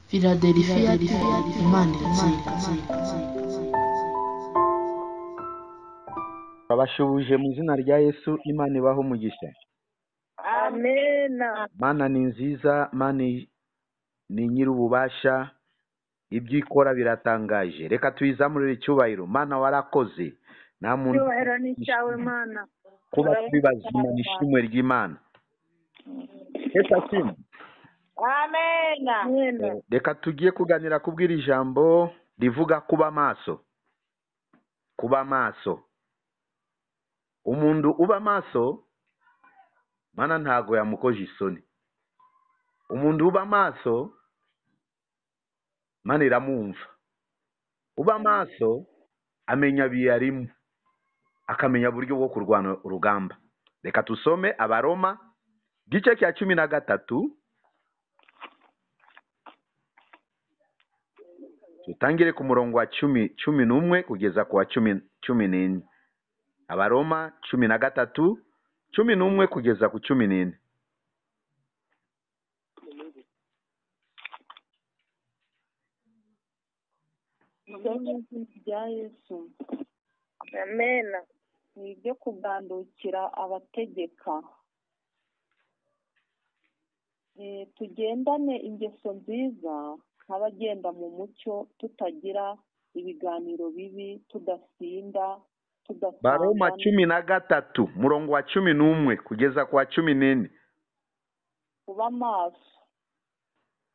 Philadelphia Imana iratsinda. Abashuhuje mu izina rya Yesu, Imana ibahe umugisha. Amena. Mana ni nziza, Mana ni nyir'ububasha, ibyo ikora biratangaje. Reka tuyizamurire icyubahiro. Mana warakoze, nta muntu Icyubahiro ni icyawe Mana. kuba turi bazima ni ishimwe ry'Imana. Yesu ashimwe. Amena. Amena. Reka tugiye kuganira kubwira ijambo rivuga kuba maso. Kuba maso. Umuntu uba maso, Mana ntago yamukoje isoni. Umuntu uba maso, Mana iramwumva. Uba maso amenya biyarimo, akamenya buryo bwo kurwana urugamba. Reka tusome Abaroma gice cya 13, tutangire ku murongo wa 11 kugeza ku wa 14. Abaroma 13, 11 kugeza ku 14. Rya Yesu. Amena. Ni ibyo kugandukira abategeka. Tugendane ingeso nziza nk'abagenda mu mucyo, tutagira ibiganiro bibi, tudasinda, Baroma 13 murongo wa 11 kugeza kwa 14. Kuba maso.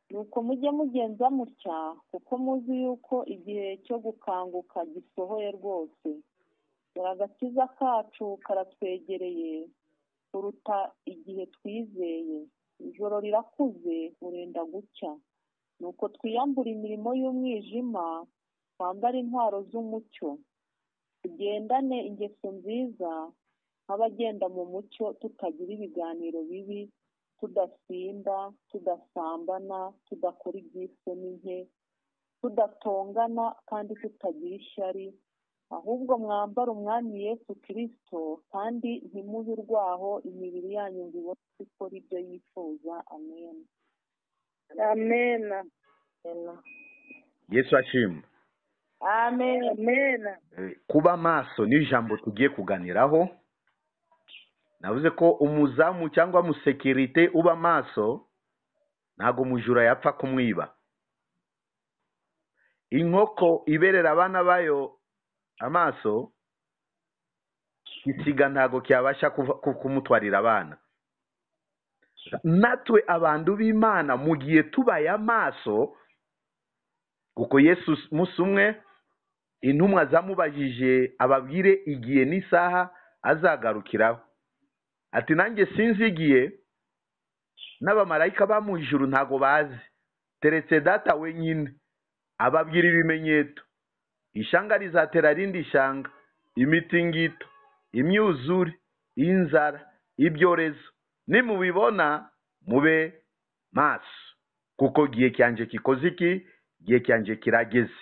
Nuko mujye mugenza mutya, kuko muzi yuko igihe cyo gukanguka gisohoye rwose. Dore agakiza kacu karatwegereye kuruta igihe twizeye. Ijoro rirakuze burenda gucya. Nuko twiyambura imirimo y'umwijima, twambare intwaro z'umucyo. Tugendane ingeso nziza nk'abagenda mu mucyo, tutagira ibiganiro bibi, tudasinda, tudasambana, tudakora iby'isoni nke, tudatongana kandi tutagira ishyari, ahubwo mwambara Umwami Yesu Kristo, kandi ntimuhe urwaho imibiri yanyu ngo ibone ikora ibyo yifuza. Amen. Amena. Yesu ashimwe. Amen. Amen. Kuba maso ni ijambo tugiye kuganiraho. Navuze ko umuzamu cyangwa musekirite uba maso ntago mujura yapfa kumwiba. Inkoko iberera abana bayo amaso, isiga ntago kyabasha kumutwarira abana. Natwe abantu b'Imana mu gihe tubaye amaso, kuko Yesu musumwe intumwa zamubajije ababwire igihe n'isaha azagarukiraho, ati nanjye sinzigiye, n'abamarayika ba mu ijuru ntago bazi, teretse data wenyine. Ababwira ibimenyetso: ishanga rizatera rindi shanga, imitingito, imyuzure, inzara, ibyorezo. Nimubibona mube maso, kuko gihe cyanje kikoze iki, gihe cyanje kirageze.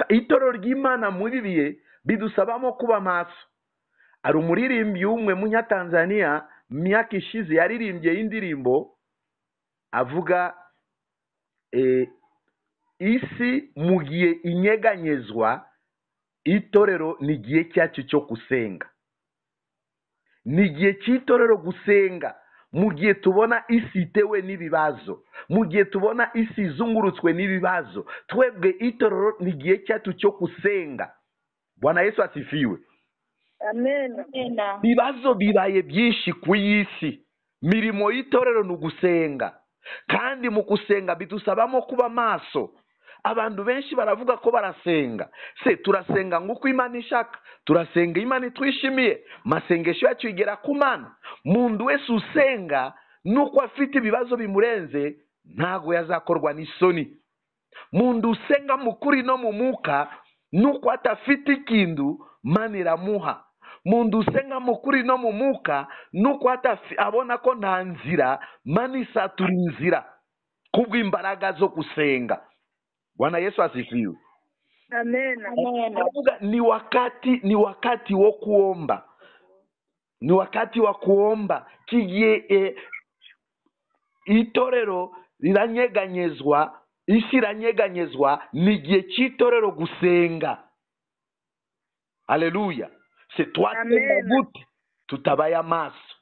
Itorero ry'Imana muri biye bidusabamo kuba maso. Ari umuririmbyi umwe munyatanzania myaka ishize yaririmbye indirimbo avuga isi mugiye inyeganyezwa, itorero ni gihe cyacu cyo gusenga. Ni gihe cy'itorero gusenga. Mu gihe tubona isi itewe n'ibibazo, mu gihe tubona isi izungurutswe n'ibibazo, twebwe itorero ni gihe cyacu cyo gusenga. Bwana Yesu asifiwe. Amen. Ibibazo bibaye byinshi ku isi. Mirimo y'itorero ni ugusenga, kandi mu gusenga bidusabamo kuba maso. Abantu benshi baravuga ko barasenga. Se turasenga nguko Imana ishaka, turasenga Imana itwishimiye, masengesho yacu igera ku Mana. Muntu wese usenga nuko afite ibibazo bimurenze ntago yazakorwa n'isoni. Muntu usenga mukuri no mu muka nuko atafite ikintu, Mana iramuha. Muntu usenga mukuri no mu muka nuko abona ko nta nzira, Mana isatura inzira kubw'imbaraga zo gusenga. Bwana Yesu asifiwe. Amen. Ni wakati wa kuomba. Ni wakati wa kuomba. Kigiye itorero riranyeganyezwa, isi iranyeganyezwa, ni igihe cy'itorero gusenga. Haleluya. Se twasenga gute tutabaye amaso?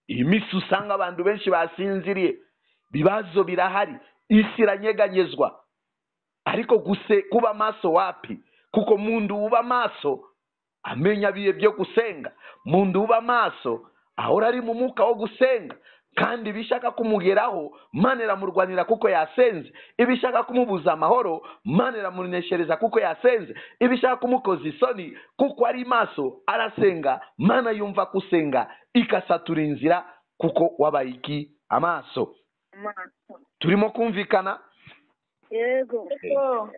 Iyi minsi usanga abantu benshi basinziriye, ibibazo birahari, isi iranyeganyezwa, ariko kuba maso wapi? Kuko mundu uba maso amenya biye byo gusenga, mundu uba maso ahora ari mu mwuka wo gusenga, kandi ibishaka kumugeraho Mana iramurwanira kuko yasenze, ibishaka kumubuza amahoro Mana iramuneshereza kuko yasenze, ibishaka kumukoza isoni kuko ari maso arasenga, Mana yumva kusenga ikasatura inzira kuko wabaye iki? Amaso. Turimo kumvikana? Yego.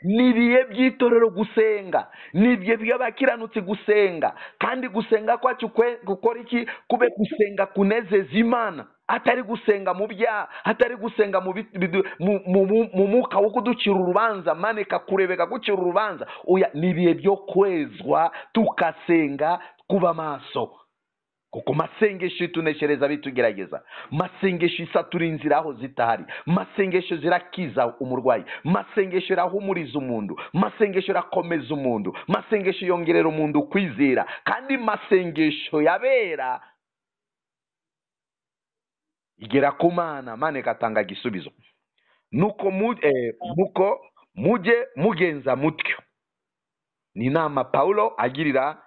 Ni ibihe by'itorero gusenga, ni ibihe by'abakiranutsi gusenga, kandi gusenga kwacu gukora iki? Kube gusenga kunezeza Imana, atari gusenga mu byaha, atari gusenga mu mwuka wo kuducira urubanza, Mana ikakurebeka gucira urubanza. Oya, ni ibihe byo kwezwa tukasenga kuba maso, kuko masengesho ituneshereza bitugerageza, masengesho isatura inzira aho zitahari, masengesho zirakiza umurwayi, masengesho irahumuriza umuntu, masengesho irakomeza umuntu, masengesho yongerera umuntu kwizera, kandi masengesho yabera igera ku Mana, Mana igatanga igisubizo. Nuko mujye mugenza mutyo. Ni inama Paulo agirira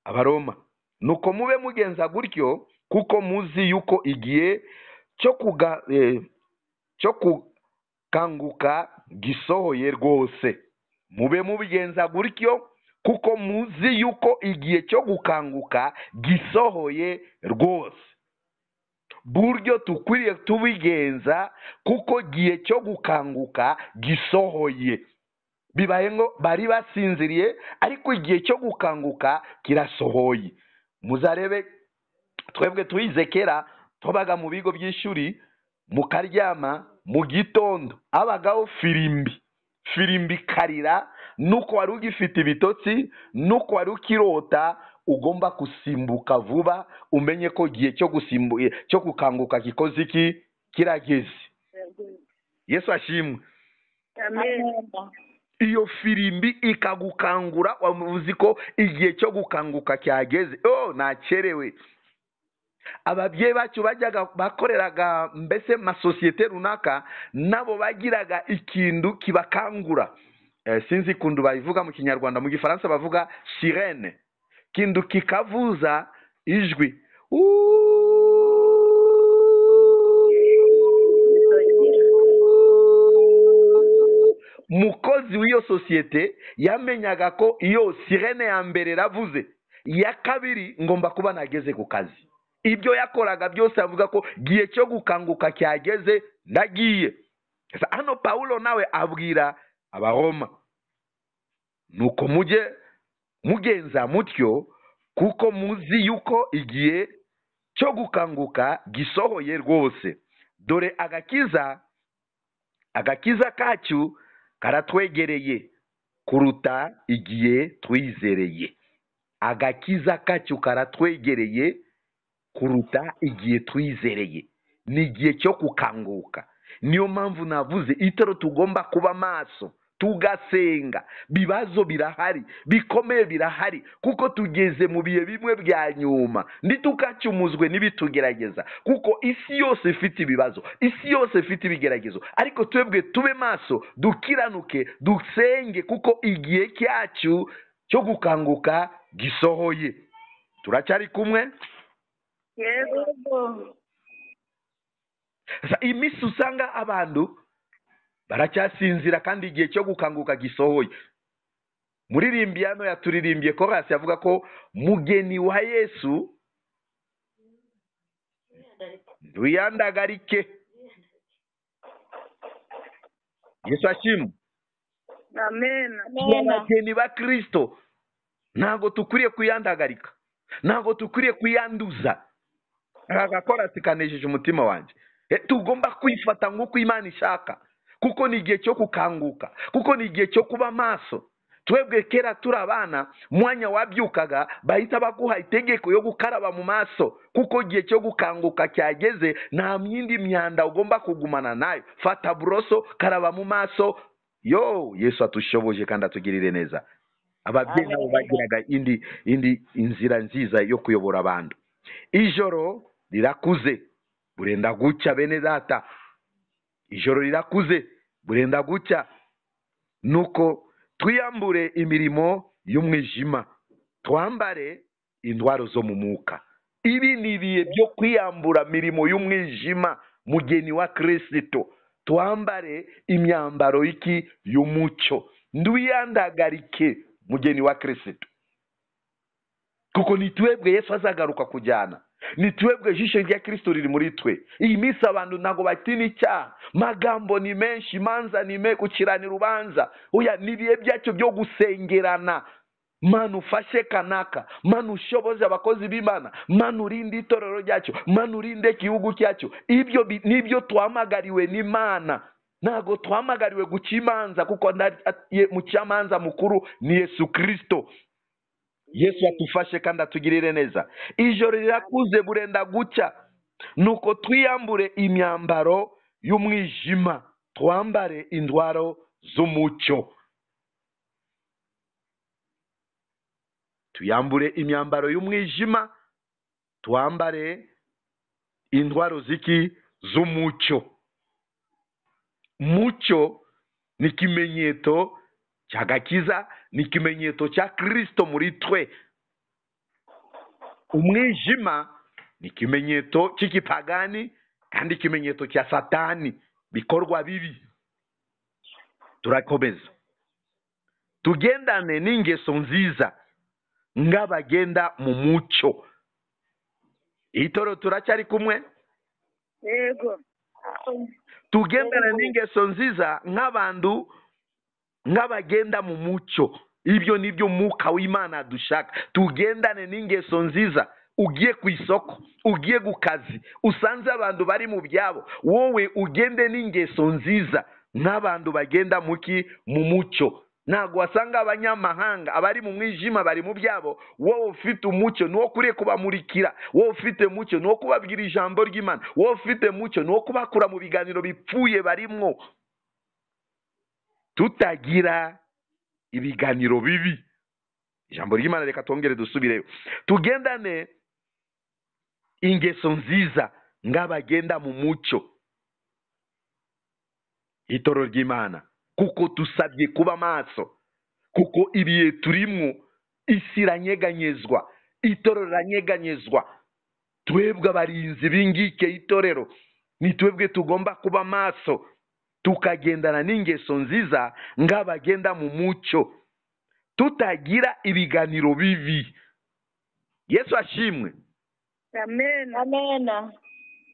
Abaroma. Nuko mube mugenza gutyo kuko muzi yuko igihe cyo kukanguka gisohoye rwose. Mube mubigenza gutyo kuko muzi yuko igihe cyo gukanguka gisohoye rwose. Buryo tukwiriye tubigenza kuko gihe cyo gukanguka gisohoye. Bibaye ngo bari basinziriye, ariko igihe cyo gukanguka kirasohoye. Muzarebe twebwe twize kera, twabaga mu bigo by'ishuri, mukaryama mu gitondo abagaho firimbi, firimbi karira, nuko wari ugifite ibitotsi, nuko wari ukirota, ugomba gusimbuka vuba, umenye ko igihe cyo gusimbuka cyo gukanguka gikoze iki? Kirageze. Yesu ashimwe. Amen. Iyo firimbi ikagukangura, wamuzi ko igihe cyo gukanguka cyageze. Oh, nakerewe. Ababyeyi bacu bajyaga bakoreraga mbese masosiyete runaka, nabo bagiraga ikintu kibakangura. Sinzi kundu bayivuga mu Kinyarwanda, mu Gifaransa bavuga sirene. Kindu kikavuza ijwi. Mukozi w'iyo sosiyete yamenyaga ko iyo sirene ya mbere ravuze, iya kabiri ngomba kuba nageze ku kazi. Ibyo yakoraga byose avuga ko gihe cyo gukanguka cyageze, ndagiye. Hano Paulo nawe abwira Abaroma, nuko mujye mugenza mutyo kuko muzi yuko igihe cyo gukanguka gisohoye rwose. Dore agakiza kacu karatwegereye kuruta igihe twizereye. Agakiza kacu karatwegereye kuruta igihe twizereye. Ni igihe cyo gukanguka. Niyo mpamvu navuze itero tugomba kuba maso, tugasenga. Bibazo birahari, bikomeye birahari, kuko tugeze mu bihe bimwe bya nyuma. Nditukacumuzwe n'ibitugerageza, kuko isi yose ifite ibibazo, isi yose ifite ibigeragezo, ariko twebwe tube maso, dukiranuke, dusenge, kuko igihe cyacu cyo gukanguka gisohoye. Turacyari kumwe? Yego. Iminsi usanga abantu baracyasinzira kandi igihe cyo gukanguka gisohoye. Muririmbi hano yaturirimbiye korasi avuga ko mugeni wa Yesu ntiwiyandagarike. Yesu ashimwe. Amen. Abageni ba Kristo ntabwo tukwiriye kuyandagarika, ntabwo tukwiriye kuyanduza. Aka gakorasi kanejeje umutima wanjye. Tugomba kwifata nk'uko Imana ishaka, kuko ni igihe cyo gukanguka, kuko ni igihe cyo kuba maso. Twebwe kera turi abana, mwanya wabyukaga bahita baguha itegeko yo gukaraba mu maso, kuko igihe cyo gukanguka cyageze, nta yindi myanda ugomba kugumana nayo. Fata buroso, karaba mu maso. Yo, Yesu atushoboje kandi atugirire neza. Ababyeyi nabo bagiraga indi inzira nziza yo kuyobora abantu. Ijoro rirakuze burenda gucya, bene data. Ijoro rirakuze burenda gucya. Nuko twiyambure imirimo y'umwijima, twambare indwara zo mu mwuka. Ibi ni ibihe byo kwiyambura mirimo y'umwijima, mugeni wa Kristo. Twambare imyambaro iki y'umucyo. Nduyandagarike, mugeni wa Kristo, kuko ni twebwe Yesu azagaruka kujyana. Ni twebwe ijisho rya Kristo riri muri twe. Iyi minsi abantu ntabwo batinya icyaha, magambo ni menshi, imanza ni menshi, gukirana urubanza. Oya, ni ibihe byacu byo gusengerana. Mana ufashe kanaka, Mana ushoboze abakozi b'Imana, Mana urinde itorero ryacu, Mana urinde igihugu cyacu. Ibyo nibyo twamagariwe n'Imana. Ntabwo twamagariwe guca imanza, kuko mucamanza mukuru ni Yesu Kristo. Yesu atufashe kandi atugirire neza. Ijoro rirakuze burenda gucya, nuko twiyambure imyambaro y'umwijima, twambare indwaro z'umucyo. Tuyambure imyambaro y'umwijima, twambare indwaro ziki z'umucyo. Mucyo ni ikimenyetso cy'agakiza, ni ikimenyetso cya Kristo muri twe. Umwijima ni ikimenyetso cy'ikipagani kandi ikimenyetso cya Satani, bikorwa bibi. Turakomeza tugendane n'ingeso nziza ng'abagenda mu mucyo. Itoro turacyari kumwe? Yego. Tugendane n'ingeso nziza nk'abantu nk'abagenda mu mucyo. Ibyo nibyo mwuka w'Imana dushaka. Tugendane n'ingeso nziza. Ugiye ku isoko, ugiye ku kazi, usanze abantu bari mu byabo, wowe ugende n'ingeso nziza nk'abantu bagenda muki mu mucyo. Ntabwo wasanga abanyamahanga abari mu mwijima bari mu byabo, wowe ufite umucyo ni wo kuriye kubamurikira, wowe ufite mucyo ni wo kubabwira ijambo ry'Imana, wowe ufite mucyo ni wo kubakura mu biganiro bipfuye barimwo. Tutagira ibiganiro bibi. Ijambo ry'Imana reka twongere dusubireyo. Tugendane ingeso nziza ng'abagenda mu mucyo. Itoro ry'Imana, kuko tusabye kuba maso, kuko ibihe turimwo isi iranyeganyezwa, itorero riranyeganyezwa. Twebwe abarinzi b'ingike y'itorero ni twebwe tugomba kuba maso, tukagendana n'ingeso nziza ng'abagenda mu mucyo, tutagira ibiganiro bibi. Yesu ashimwe. Amen. Amen.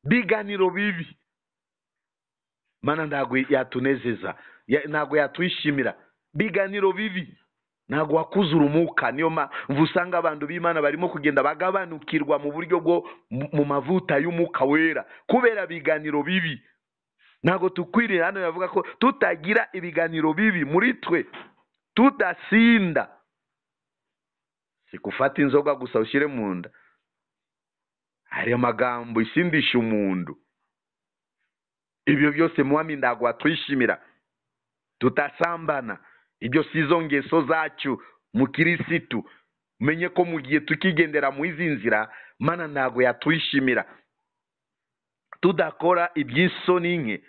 Biganiro bibi Mana ntabwo yatunezeza, ntabwo yatwishimira. Biganiro bibi ntabwo wakuzura umuka. Niyo mpamvu usanga abantu b'Imana barimo kugenda bagabanukirwa mu buryo bwo mu mavuta y'umwuka wera kubera biganiro bibi. Ntabwo tukwiriye. Hano yavuga ko tutagira ibiganiro bibi muri twe, tudasinda. Si gufata inzoga gusa ushyire mu nda, hari amagambo isindisha umuntu. Ibyo byose mwami ntabwo atwishimira. Tutasambana, ibyo sizo ngeso zacu mukirisitu. Menye ko mu gihe tukigendera mu izi nzira, Mana ntabwo yatwishimira. Tudakora iby'isoni nke,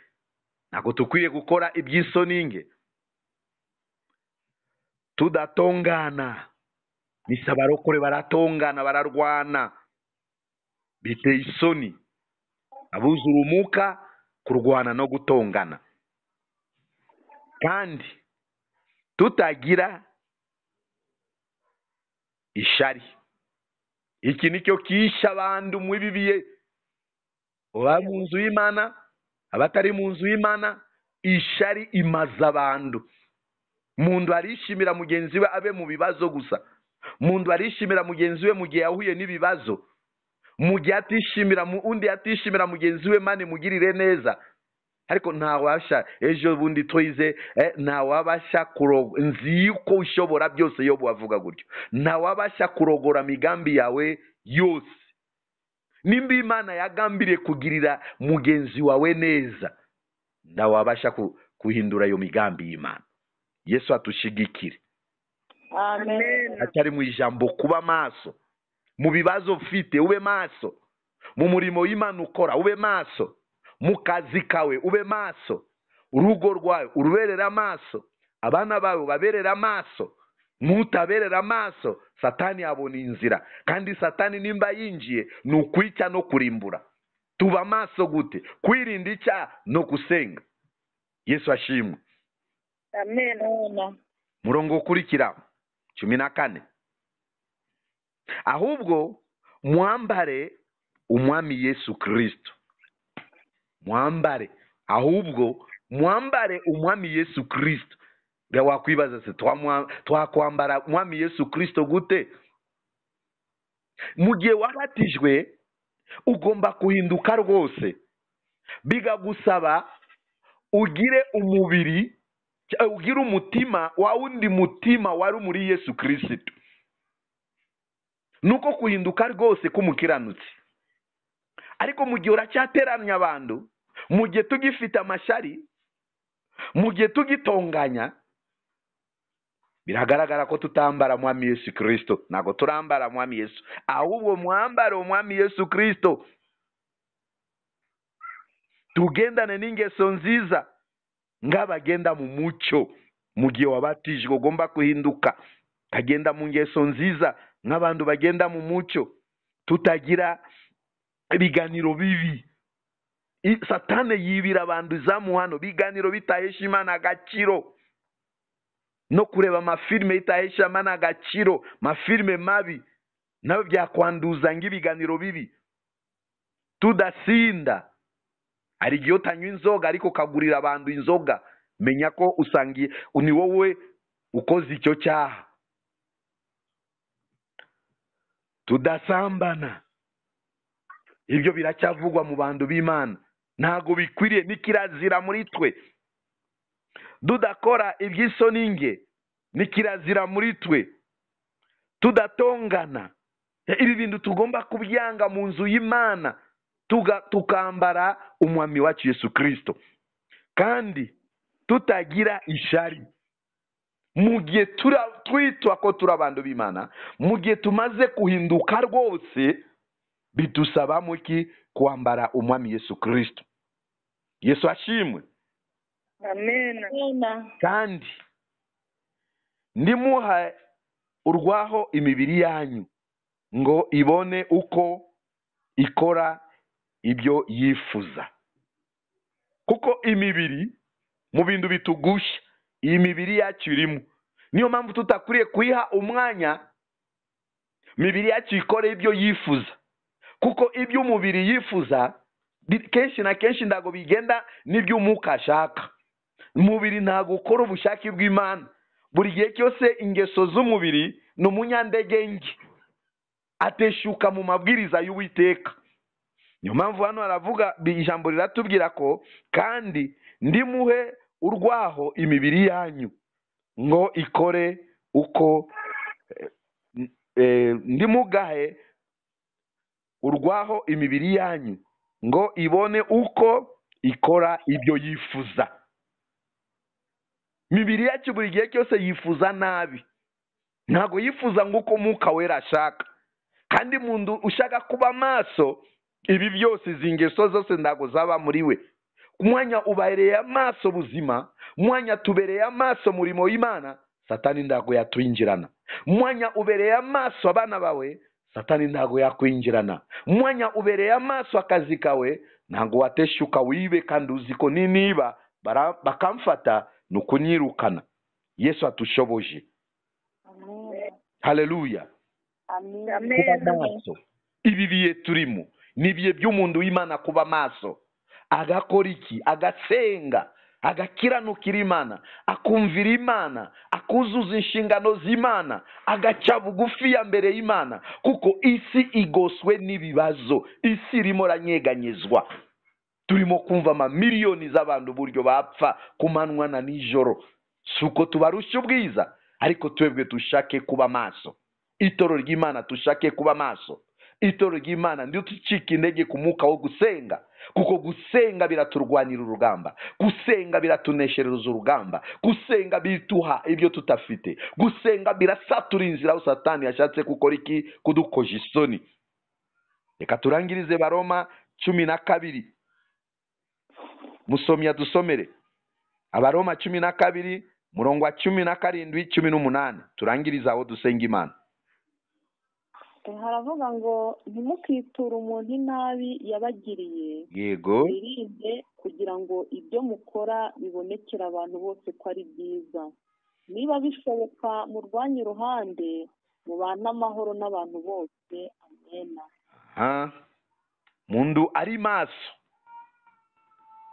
ntabwo tukwiriye gukora iby'isoni nke. Tudatongana, misa abarokore baratongana, bararwana, biteye isoni. Abuzura umuka kurwana no gutongana. Kandi tutagira ishari. Iki nicyo kisha abantu mu bibiye. Uba mu nzu y'Imana, abatari mu nzu y'Imana, ishari imaza abantu. Mundu arishimira mugenzi we abe mu bibazo gusa. Mundu arishimira mugenzi we mu gihe yahuye n'ibibazo. Mu gihe atishimira undi atishimira mugenzi we, Mane mugirire neza. Ariko ntawabasha, ejo bundi twize, ntawabasha kurogora, nzi yuko ushobora byose. Yobu avuga gutyo, ntawabasha kurogora migambi yawe yose. Nimba Imana yagambiriye kugirira mugenzi wawe neza, ntawabasha kuhindura iyo migambi y'Imana. Yesu atushigikire. Amen. Atari mu ijambo kuba maso. Mu bibazo ufite ube maso, mu murimo w'Imana ukora ube maso, mu kazi kawe ube maso, urugo rwawe uruberera amaso, abana bawe baberera amaso. Nutaberera amaso, Satani abona inzira. Kandi Satani nimba yinjiye ni ukwica no kurimbura. Tuba maso gute? Kwirinda icyaha no gusenga. Yesu ashimwe. Amen. Murongo ukurikira 14, ahubwo mwambare umwami Yesu Kristo. Mwambare, ahubwo mwambare umwami Yesu Kristo. Wakwibaza se twakwambara umwami Yesu Kristo gute? Mu gihe wabatijwe ugomba kuhinduka rwose, bigagusaba ugire umubiri, ugire umutima wa wundi mutima wari muri Yesu Kristo. Nuko kuhinduka rwose k'umukiranutsi. Ariko mu gihe uracyateranya abantu, mu gihe tugifite amashari, mu gihe tugitonganya, biragaragara ko tutambara mwami Yesu Kristo. Ntabwo turambara mwami Yesu, ahubwo mwambare umwami Yesu Kristo. Tugendane n'ingeso nziza ng'abagenda mu mucyo. Mu gihe wabatijwe ugomba kuhinduka, kagenda mu ngeso nziza nk'abantu bagenda mu mucyo, tutagira ibiganiro bibi. Satani yibira abantu izamu hano, biganiro bitahesha Imana agaciro, no kureba amafilme itahesha Imana agaciro, mafilme mabi nayo byakwanduza ng'ibiganiro bibi. Tudasinda, hari igihe utanywa inzoga ariko ukagurira abantu inzoga, menya ko usangiye ni wowe ukoze icyo cyaha. Tudasambana, ibyo biracyavugwa mu bantu b'Imana, ntago bikwiriye, ni kirazira muri twe. Tudakora iby'isoni nge, ni kirazira muri twe. Tudatongana, ibi bintu tugomba kubyanga mu nzu y'Imana, tukambara umwami wacu Yesu Kristo. Kandi tutagira ishari. Mu gihe twitwa ko turi abantu b'Imana, mu gihe tumaze kuhinduka rwose, bidusaba muki kwambara umwami Yesu Kristo. Yesu ashimwe. Amen. Kandi ndimuha urwaho imibiri yanyu ngo ibone uko ikora ibyo yifuza. Kuko imibiri mu bintu bitugusha, iyi mibiri yacu irimo. Niyo mpamvu tutakuriye kuyiha umwanya, mibiri yacu ikore ibyo yifuza. Kuko ibyo umubiri yifuza kenshi na kenshi ndago bigenda n'ibyo umwuka ashaka. Umubiri ntago ukora ubushake bw'Imana. Buri gihe cyose ingeso z'umubiri ni umunyandegenge, ateshuka mu mabwiriza y'Uwiteka. Niyo mpamvu hano aravuga, ijambo riratubwira ko kandi ndimuhe urwaho imibiri yanyu ngo ikore uko ndimugahe urwaho imibiri yanyu ngo ibone uko ikora ibyo yifuza. Mibiri yacu buri gihe cyose yifuza nabi, ntago yifuza nguko Mwuka Wera ashaka. Kandi muntu ushaka kuba maso, ibi byose izi ngeso zose ntago zaba muri we. Umwanya ubereye amaso buzima, umwanya tubereye amaso murimo w'Imana, Satani ntago yatwinjirana. Umwanya ubereye amaso abana bawe, Satani ntago yakwinjirana. Umwanya ubereye amaso akazi kawe, ntago wateshuka wibe kandi uziko niniba bakamfata nukunyirukana. Yesu atushoboje. Amen. Haleluya. Amen. Kuba maso. Ibi bihe turimo ni ibihe by'umuntu w'Imana kuba maso, agakora iki? Agasenga, agakiranukira Imana, akumvira Imana, akuzuza inshingano z'Imana, agaca bugufi ya mbere y'Imana. Kuko isi igoswe n'ibibazo, isi irimo iranyeganyezwa. Turimo kumva amamiliyoni z'abantu uburyo bapfa ku manywa na nijoro. Si uko tubarusha ubwiza, ariko twebwe dushake kuba maso. Itorero ry'Imana dushake kuba maso. Itorero ry'Imana ntiducike intege ku mwuka wo gusenga, kuko gusenga biraturwanira urugamba, gusenga biratuneshereza urugamba, gusenga bituha ibyo tutafite, gusenga birasatura inzira aho Satani yashatse gukora iki? Kudukoza isoni. Reka turangirize Baroma 12. Musomyi adusomere Abaroma 12 murongo wa 17 18. Turangirize aho dusenga Imana. Haravuga ngo ntimukiture umuntu inabi yabagiriye, yego, wirinde kugira ngo ibyo mukora bibonekere abantu bose ko ari byiza. Niba bishoboka murwanye iruhande, mubane amahoro n'abantu bose. Amena. Mundu ari maso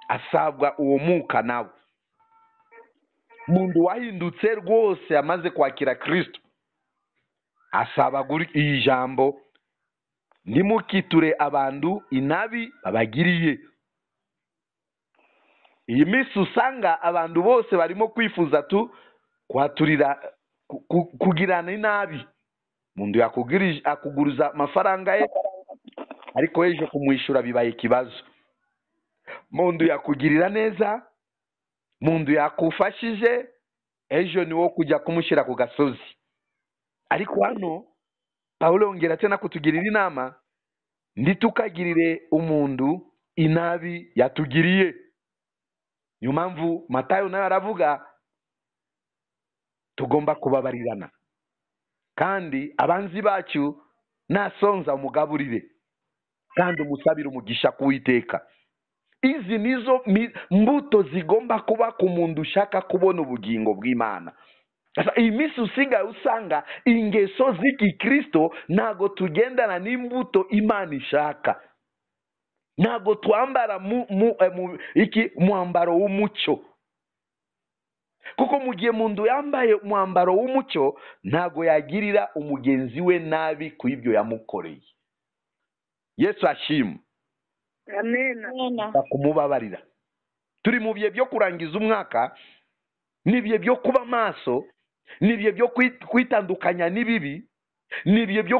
asabwa uwo mwuka nawe. Mundu wahindutse rwose amaze kwakira Kristo asaba iyi jambo, ntimukiture abantu inabi babagiriye. Iyi minsi usanga abantu bose barimo kwifuza tu kwaturira kugirana inabi. Mundu akuguriza amafaranga ye, ariko ejo kumwishyura bibaye ikibazo. Mundu yakugirira neza, mundu yakufashije, ejo ni wo kujya kumushyira ku gasozi. Ariko hano Pawulo yongera tena kutugirira inama, ntitukagirire umuntu inabi yatugiriye. Niyo mpamvu Matayo nawe aravuga tugomba kubabarirana, kandi abanzi bacu nasonza umugaburire, kandi umusabire umugisha kuwiteka. Izi nizo mbuto zigomba kuba ku muntu ushaka kubona ubugingo bw'Imana. Iyi minsi usigaye usanga ingeso z'Ikristo ntago tugendana n'imbuto Imana ishaka. Ntago twambara mwambaro w'umucyo, kuko mu gihe muntu yambaye umwambaro w'umucyo ntago yagirira umugenzi we nabi ku ibyo yamukoreye. Yesu ashimwe. Amen. Kumubabarira. Turi mu bihe byo kurangiza umwaka, ni ibihe byo kuba maso, ni ibihe byo kwitandukanya n'ibibi, ni ibihe byo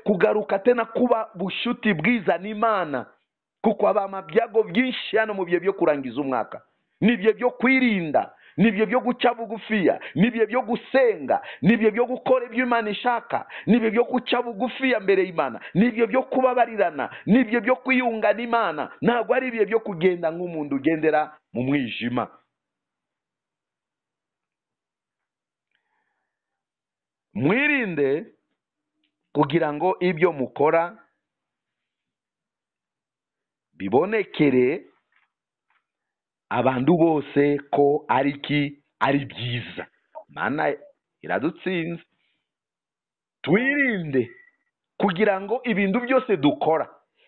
kugaruka tena kuba bushuti bwiza n'Imana, kuko abama byago byinshi hano mu bihe byo kurangiza umwaka. Ni ibihe byo kwirinda, ni ibihe byo guca bugufiya, ni ibihe byo gusenga, ni ibihe byo gukora ibyo Imana ishaka, ni ibihe byo guca bugufiya mbere y'Imana, ni ibihe byo kubabarirana, ni ibihe byo kwiyunga n'Imana. Ntabwo ari ibihe byo kugenda nk'umuntu ugendera mu mwijima. Mwirinde kugira ngo ibyo mukora bibonekere abantu bose ko ari byiza. Mana iradutsinze. Twirinde kugira ngo ibintu byose dukora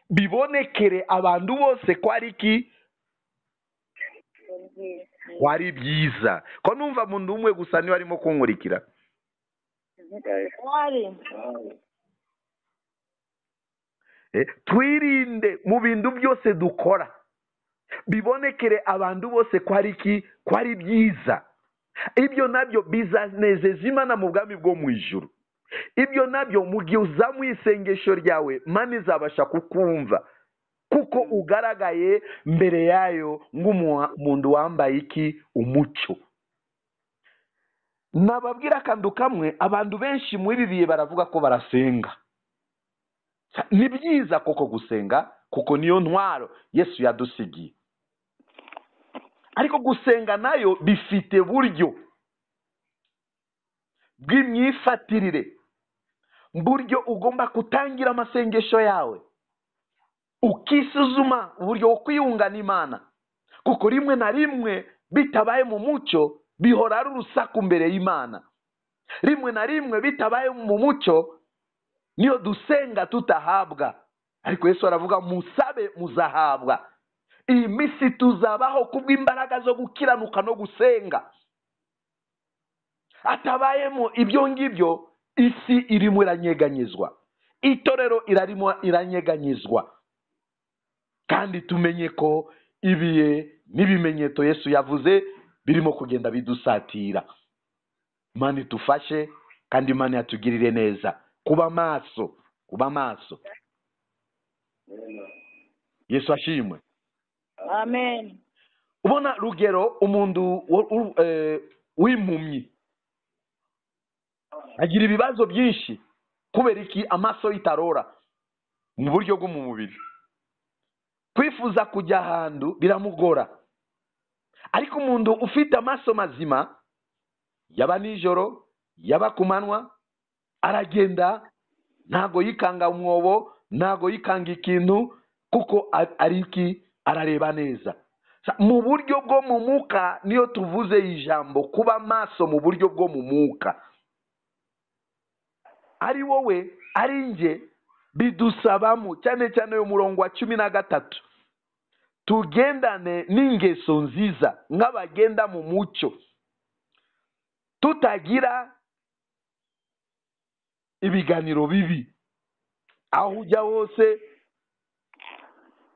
bibonekere abantu bose ko ari byiza. Ko numva muntu umwe gusa niwe arimo kunkurikira. Twirinde mu bintu byose dukora bibonekere abantu bose ko ari byiza. Ibyo nabyo bizanezeza Imana mu bwami bwo mu ijuru. Ibyo nabyo mu gihe uzamuye isengesho ryawe, Imana izabasha kukumva, kuko ugaragaye mbere yayo nk'umuntu wambaye umucyo. Nababwira akantu kamwe, abantu benshi muri ibi bihe baravuga ko barasenga. Ni byiza koko gusenga, kuko niyo ntwaro Yesu yadusigiye. Ariko gusenga nayo bifite buryo bw'imyifatirire, buryo ugomba kutangira amasengesho yawe, ukisuzuma uburyo bwo kwiyunga n'Imana, kuko rimwe na rimwe bitabaye mu mucyo bihora ari urusaku mbere y'Imana. Rimwe na rimwe bitabaye mu mucyo niyo dusenga tutahabwa. Ariko Yesu aravuga musabe muzahabwa. Iyi minsi tuzabaho kubw'imbaraga zo gukiranuka no gusenga. Atabayemo ibyo ngibyo, isi irimo iranyeganyezwa, itorero irarimo iranyeganyezwa. Kandi tumenye ko ibiye n'ibimenyetso Yesu yavuze birimo kugenda bidusatira. Imana itufashe kandi Imana yatugirire neza. Kuba maso, kuba maso. Yesu ashimwe. Amen. Ubona rugero umuntu w'impumyi agira ibibazo byinshi kubera iki? Amaso itarora mu buryo bwo mu mubiri. Kwifuza kujya ahantu biramugora. Ariko umuntu ufite amaso mazima, yaba nijoro yaba kumanwa, aragenda ntago yikanga umwobo, ntago yikanga ikintu, kuko ari iki? Arareba neza. Mu buryo bwo mu mwuka niyo tuvuze ijambo kuba maso mu buryo bwo mu mwuka. Ari wowe ari nje bidusabamo cyane cyane uyu murongo wa 13, tugendane n'ingeso nziza nk'abagenda mu mucyo, tutagira ibiganiro bibi. Aho ujya hose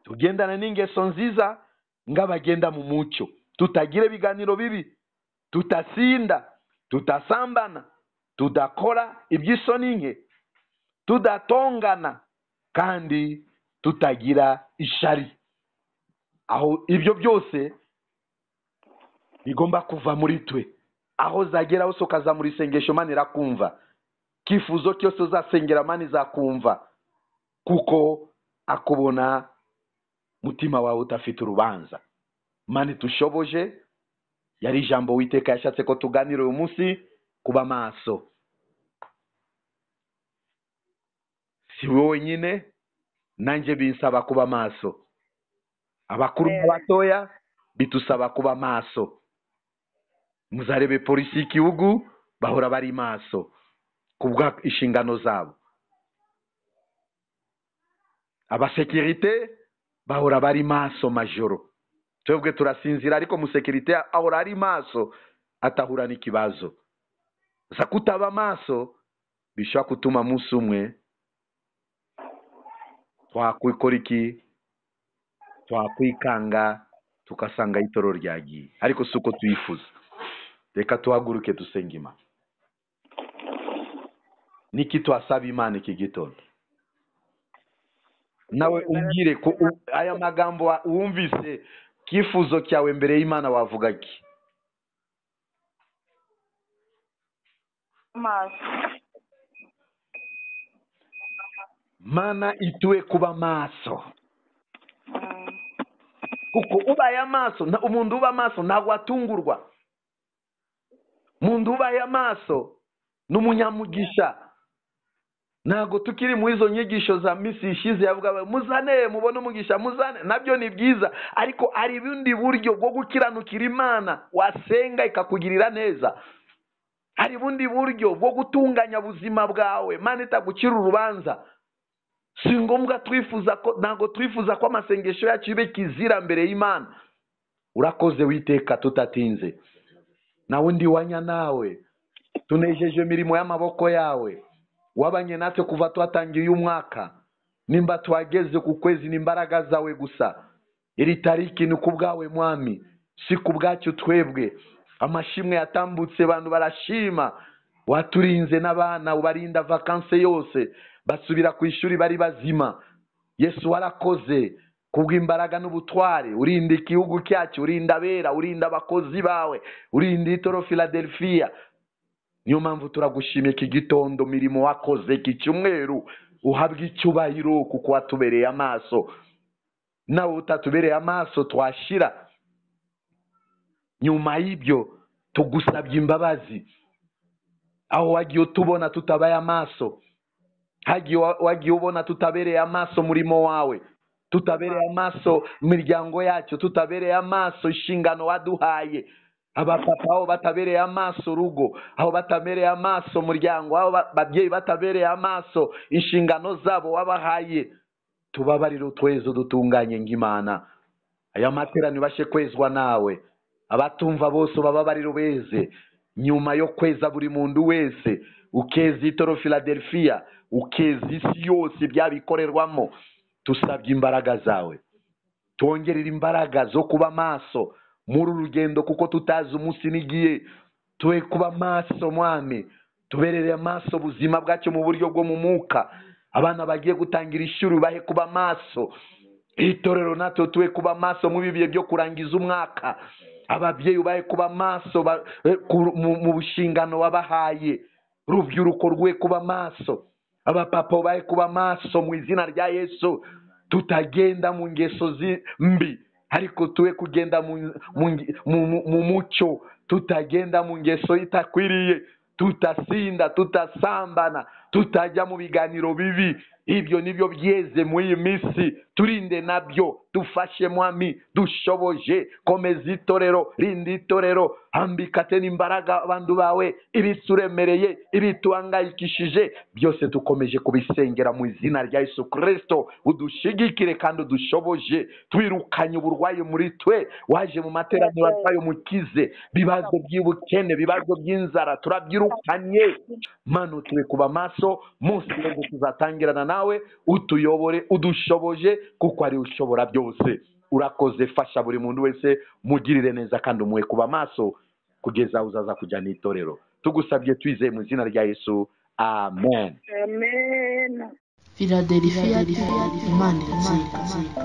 tugendane n'ingeso nziza nk'abagenda mu mucyo, tutagira ibiganiro bibi, tutasinda, tutasambana, tudakora iby'isoni nke, tudatongana, kandi tutagira ishari. Aho ibyo byose bigomba kuva muri twe. Aho zagera hose ukaza muri isengesho, Imana irakumva. Kifuzo cyose uzasengera Imana izakumva, kuko akubona mutima wawe utafite urubanza. Imana itushoboje. Yari ijambo Uwiteka yashatse ko tuganira uyu munsi, kuba maso. Si wowe wenyine, nanjye binsaba kuba maso. Abakuru n'abatoya bitusaba kuba maso. Muzarebe polisi y'igihugu bahora bari maso kubwa inshingano zabo. Abasekirite bahora bari maso majoro. Twebwe turasinzira ariko musekirite ahora ari maso, atahura n'ikibazo. Sasa kutaba maso bishobora gutuma umunsi umwe twakwikora iki? Twakwikanga tukasanga itoro ryagiye. Ariko suko tuyifuza. Reka tuhaguruke dusenge Imana. Niki twasaba Imana iki gitondo? Nawe umbwire ko aya magambo wumvise, kifuzo cyawe mbere y'Imana wavuga iki? Mana ituwe kuba maso. Kuko ubaye amaso, umuntu uba maso ntabwo atungurwa. Umuntu ubaye amaso n'umunyamugisha. Ntabwo tukiri mu izo nyigisho za misi ishize yavuga muzane mubone umugisha, muzane, nabyo ni byiza, ariko ari ubundi buryo bwo gukiranukira Imana wasenga ikakugirira neza. Hari ubundi buryo bwo gutunganya ubuzima bwawe Imana itagucira urubanza. Si ngombwa twifuza ko, ntabwo twifuza ko amasengesho yacu ibe kizira mbere y'Imana. Urakoze Witeka tutatinze. Na undi wanya nawe tunejeje imirimo y'amaboko yawe. Wabanye natwe kuva twatangiye uyu mwaka, nimba twageze ku kwezi n'imbaraga zawe gusa. Iri tariki ni kubwawe Mwami, si kubwacu twebwe. Amashimwe yatambutse abantu barashima, waturinze n'abana ubarinda vakanse yose, basubira ku ishuri bari bazima. Yesu warakoze kubw'imbaraga n'ubutware, urinda igihugu cyacu, urinda abera, urinda abakozi bawe, urinda itoro Philadelphia. Niyo mpamvu turagushimye iki gitondo, mirimo wakoze iki cyumweru, uhabwe icyubahiro kuko watubereye amaso. Nawe utatubereye amaso twashira. Nyuma y'ibyo tugusabye imbabazi. Aho wagiye utubona tutabaye amaso, wagiye ubona tutabereye amaso murimo wawe, tutabereye amaso imiryango yacu, tutabereye amaso inshingano waduhaye. Abapapa aho batabereye amaso urugo, aho batabereye amaso umuryango, aho babyeyi batabereye amaso inshingano zabo wabahaye. Tubabarire utwezo dutunganye nk'Imana. Aya materaniro bashe kwezwa nawe. Abatumva bose bababarire ubeze. Nyuma yo kweza buri muntu wese, ukeza itoro Philadelphia, ukeza isi yose ibyabikorerwamo, tusabye imbaraga zawe. Twongerere imbaraga zo kuba maso muri uru rugendo, kuko tutazi umunsi n'igihe. Tube kuba maso Mwami, tuberere amaso ubuzima bwacu mu buryo bwo mu mwuka. Abana bagiye gutangira ishuri bahe kuba maso. Itorero natwe tube kuba maso mu bihe byo kurangiza umwaka. Ababyeyi bahe kuba maso mu bushingano wabahaye. Rubyiruko rwe kuba maso, abapapa bahe kuba maso mu izina rya Yesu. Tutagenda mu ngeso mbi, ariko tube kugenda mu mucyo. Tutagenda mu ngeso itakwiriye, tutasinda, tutasambana, tutajya mu biganiro bibi. Ibyo nibyo byeze muri iyi minsi, turinde nabyo. Dufashe Mwami, dushoboje. Komeza itorero, rinda itorero, ambikate n'imbaraga abantu bawe. Ibituremereye, ibituhangayikishije byose dukomeje kubisengera mu izina rya Yesu Kristo. Udushigikire kandi udushoboje. Twirukanye uburwayi muri twe. Waje mu materaniro arwaye umukize. Bibazo by'ubukene, bibazo by'inzara turabyirukanye. Manu, tube kuba maso. Munsi w'ejo tuzatangirana nawe, utuyobore, udushoboje, kuko ari ushobora byose. Urakoze, fasha buri muntu wese, mugirire neza kandi umuhe kuba maso kugeza uzaza kujya n'itorero. Tugusabye twizeye mu izina rya Yesu, amen. Amen. Philadelphia, Imana irazirikana.